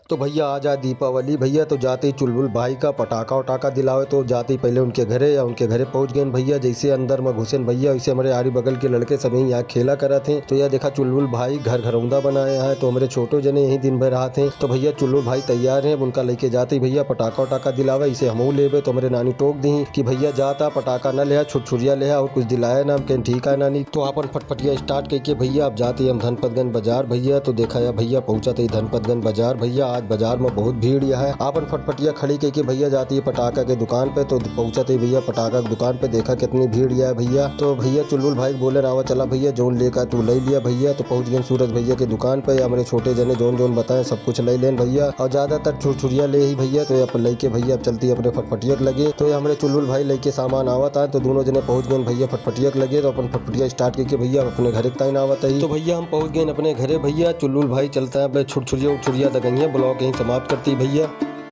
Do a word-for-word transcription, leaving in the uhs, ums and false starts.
तो भइया, आज आ दीपावली भइया, तो जाते ही चुलबुल भाई का पटाखा उटाखा दिलावे, तो जाते ही पहिले उनके घरे या उनके घरे पहुँच गएन भइया। जैसे अंदर म घुसेन भइया, वैसे हमरे आरी बगल के लड़के सब यहीं यहाँ खेला करत हैं। तो यह देखा, चुलबुल भाई घर घरौंदा बनाए हैं, तो हमरे छोटो जने यहीं दिन भर रहत हैं। तो भइया, चुलबुल भाई तैयार हैं, अब उनका लइके जाते ही भइया पटाखा उटाखा दिलावे, इसे हमहू लेबे। तो हमरे नानी टोक दी कि भइया जाता, पटाखा न लेहा, छुरछुरिया लेहा और कुछ दिलाया ना। हम कहेन ठीक है नानी। तो आपन फटफटिया start कइके भइया अब जाते ही हम धनपतगंज बाजार भइया। तो देखा या भइया, पहुँचत ही धनपतगंज बाजार भइया। आज बाजार म बहुत भीड़ या है। आपन फटफटिया खड़ी कइके भइया जाते ही पटाखा के दुकान पे। तो पहुँचत ही भइया पटाखा के दुकान पे, देखा कितनी भीड़ या है भइया। तो भइया चुलबुल भाई के बोलेन आवा चला भइया, जौन लेका तू लइ लिया भइया। तो पहुँच गएन सूरज भइया के दुकान पे। हमरे छोटे जने जौन जौन बताएन सब कुछ लइ लेन भइया, और ज्यादातर छुरछुरिया ले ही भइया। तो अपन लइके भइया अब चलती अपने फटफटिया के लगे। तो ये हमरे चुलबुल भाई लइके सामान आवत हैं, तो दोनों जने पहुँच गएन भइया फटफटिया के लगे। तो अपन फटफटिया start कइके भइया अपने घरे के ताइन आवत ही। तो भइया हम पहुँच गएन अपने घरे भइया। चुलबुल भाई चलता है अपने छुरछुरिया उठछुरिया दगइया, vlog यहीं समाप्त करती भइया।